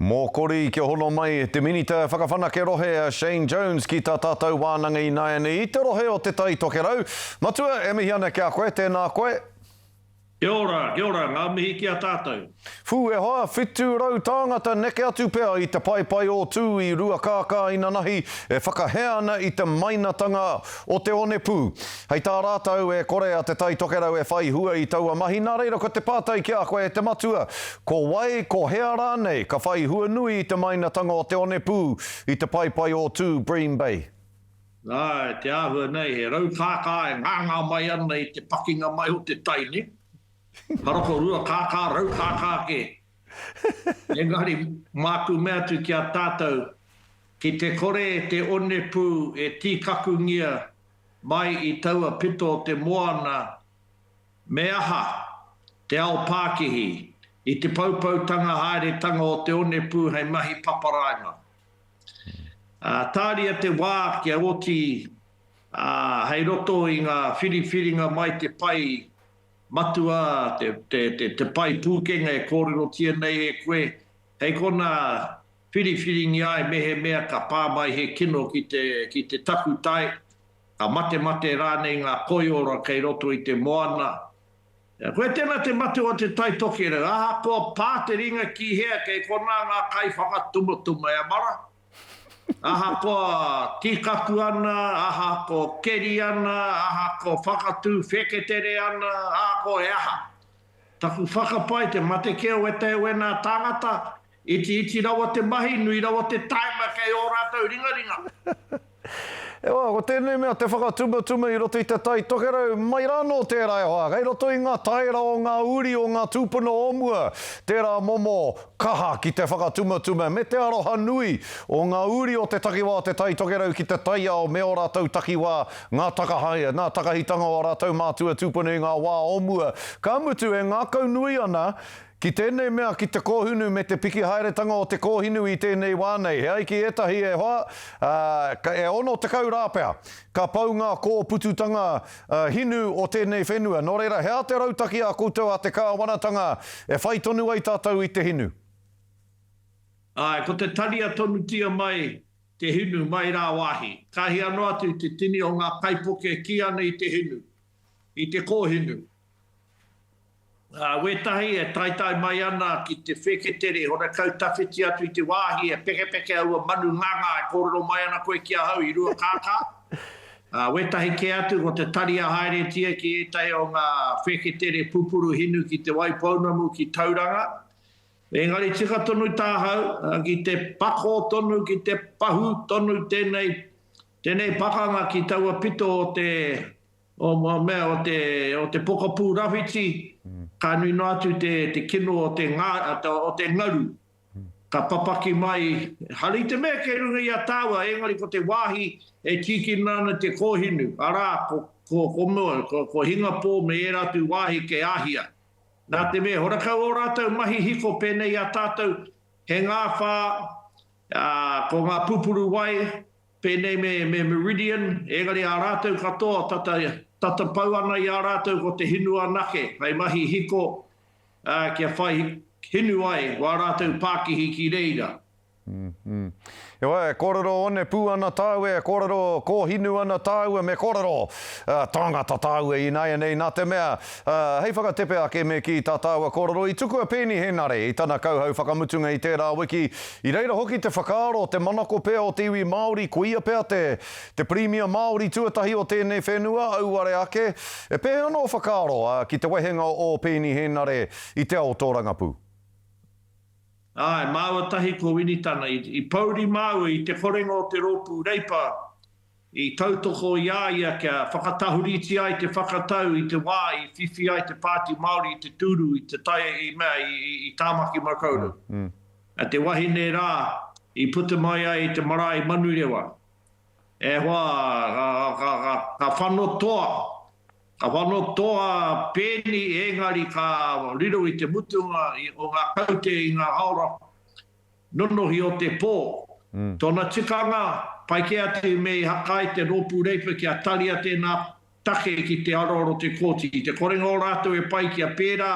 Mōkori kia hono mai te Minita Whakawhanake Rohe a Shane Jones ki tā tātou wānanga ināianei i te rohe o Te Tai Tokerau. Matua, e mihi ana ki a koe, tēnā koe. Kia ora, kia ora, ngā mihi ki a tātou. Whū e hoa, 700 tāngata neke atu pea i te paepae o Tū i Ruakākā inanahi e whakahē ana i te mainatanga o te onepū. Hei tā rātou, e kore a Te Tai Tokerau e whai hua i taua mahi, nā reira ko te pātai ki a koe e te matua, ko wai, ko hea rānei ka whai hua nui i te mainatanga o te onepū i te paepae o Tū, Bream Bay? Āe, te āhua nei, he raukākā e ngāngā mai ana i te pakinga mai o te tai, nē? Haroko ruakākā, raukākā kē. Engari, māku mea atu ki a tātou, ki te kore te onepū e tīkakungia mai i taua pito o te moana, me aha te ao pākihi i te poupoutanga haeretanga o te onepū hei mahi paparaima? Ā, tāria te wā kia oti, ā, hei roto i ngā whiriwhiringa mai te pae matua, te, te, te, te pae pūkenga e kōrerotia nei e koe, hei konā whiriwhiringia ai mehemea ka pā mai he kino ki te, ki te takutai, ka matemate rānei ngā koiora kei roto i te moana. Koia tēnā te mate o Te Tai Tokerau, ahakoa pā te ringa ki hea kei konā ngā kaiwhakatumatuma e mara. Ahakoa tīkaku ana, ahakoa keri ana, ahakoa whakatū wheketere ana, ahakoa he aha. Taku whakapae te mate kē o ētahi o ēnā tāngata, itiiti rawa te mahi, nui rawa te taima kei ō rātou ringaringa. E hoa, ko tēnei mea te whakatumatuma i roto i te Tai Tokerau, mai rānō tērā e hoa, kei roto i ngā taera o ngā uri o ngā tūpuna o mua, tērā momo kaha ki te whakatumatuma me te aroha nui o ngā uri o te takiwā o te Tai Tokerau ki te taiao me ō rātou takiwā, ngā takahaia, ngā takahitanga o ā rātou mātua tūpuna i ngā wā o mua. Ka mutu, e ngākaunui ana Ki tēnei mea, ki te kōhunu me te piki haeretanga o te kōhinu i tēnei wā nei, he ai ki ētahi e hoa, ā, ka, e 60 rā pea, ka pau ngā kōpututanga hinu o tēnei whenua. Nō reira, he aha te rautaki a koutou a te kāwanatanga e whai tonu ai tātou i te hinu? Āe, ko te taria tonutia mai te hinu mai rāwāhi. Ka hia noa atu te tini o ngā kaipuke kī ana i te hinu, i te kōhinu. Ā, wētahi e taetae mai ana ki te whēketere, horekau tawhiti atu i te wāhi e pekepeke aua manu ngāngā e kōrero mai ana koe ki ahau i Ruakākā. Ā, wētahi kē atu ko te taria haeretia ki ētahi o ngā whēketere pupuru hinu ki Te Waipounamu, ki Tauranga. Engari tika tonu tāhau, ki te pakō tonu, ki te pahū tonu tēnei, tēnei pakanga ki taua pito o te, O ngā mea o te, o te pokapū rawhiti, ka nui noa atu te, te kino o te ngā, o te ngaru. Ka papaki mai, ehara i te mea kei runga i a tāua, engari ko te wāhi e tīkina ana te kōhinu, arā, ko, ko, ko, ko, ko Hingapō me ērā atu wāhi kei Āhia. Nā te mea, horakau ō rātou mahi hiko pēnei i a tātou, he ngāwhā, ā, ko ngā pupuru wai, Pēnei me, me Meridian, engari ā rātou katoa, tata, tata pau ana i a rātou ko te hinu anake hei mahi hiko, ā, kia whai hinu ai wā rātou pākihi ki reira. Mm. Heoi, e kōrero onepū ana tāua, e kōrero kōhinu ana tāua, me kōrero uh, tāngata tāua ināianei, nā te mea, uh, hei whakatepe ake me kī tā tāua kōrero, i tuku a Peeni Henare i tana kauhau whakamutunga i tērā wiki, I reira hoki te whakaaro, te manako pea o te iwi Māori, koia pea te, te Pirimia Māori tuatahi o tēnei whenua, auare ake. E pēhea ana ō whakaaro, ā, ki te wehenga o Peeni Hēnare i te ao tōrangapū? Āe, māua tahi ko Winitana, i, i pouri māua i te korenga o te rōpū Reipa i tautoko i a ia kia whakatahuritia ai te whakatau i te wā i whiwhi ai te Pāti Māori i te tūru i te tai i mea i, i Tāmaki Makaurau. A te wahine rā i puta mai ai i te marae i Manurewa. E hoa, ka, ka, ka, ka whano toa, ka whano toa pēni ēngari ka riro i te mutunga o ngā kaute i ngā haora Nonohi o te pō. Tōna tikanga, pai kē atu me i haka ai te rōpū Reipa kia taria tēnā take ki te aroaro o te kōti. I te korenga o rātou e pai kia pērā,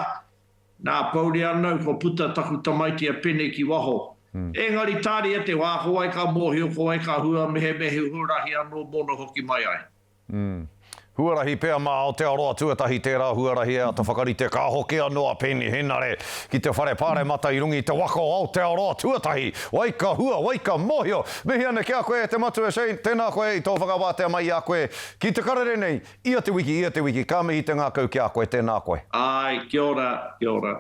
nā, pouri anau kua puta taku tamaiti a Pene ki waho. Engari tāria te wā, ko wai ka mōhio, ko wai ka hua mehemea he huarahi anō mōna hoki mai ai. Huarahi pea mā Aotearoa tuatahi tērā huarahi e āta whakarite ka hoki anō a Peeni Henare ki te whare pāremata i runga i te waka o Aotearoa tuatahi. Wai ka hua, wai ka mōhio! Mihi ana ki a koe e te matua Shane, tēnā koe i tō whakawātea mai i a koe ki te karere nei ia te wiki, ia te wiki. Ka mihi te ngākau ki a koe, tēnā koe. Āe, kia ora, kia ora.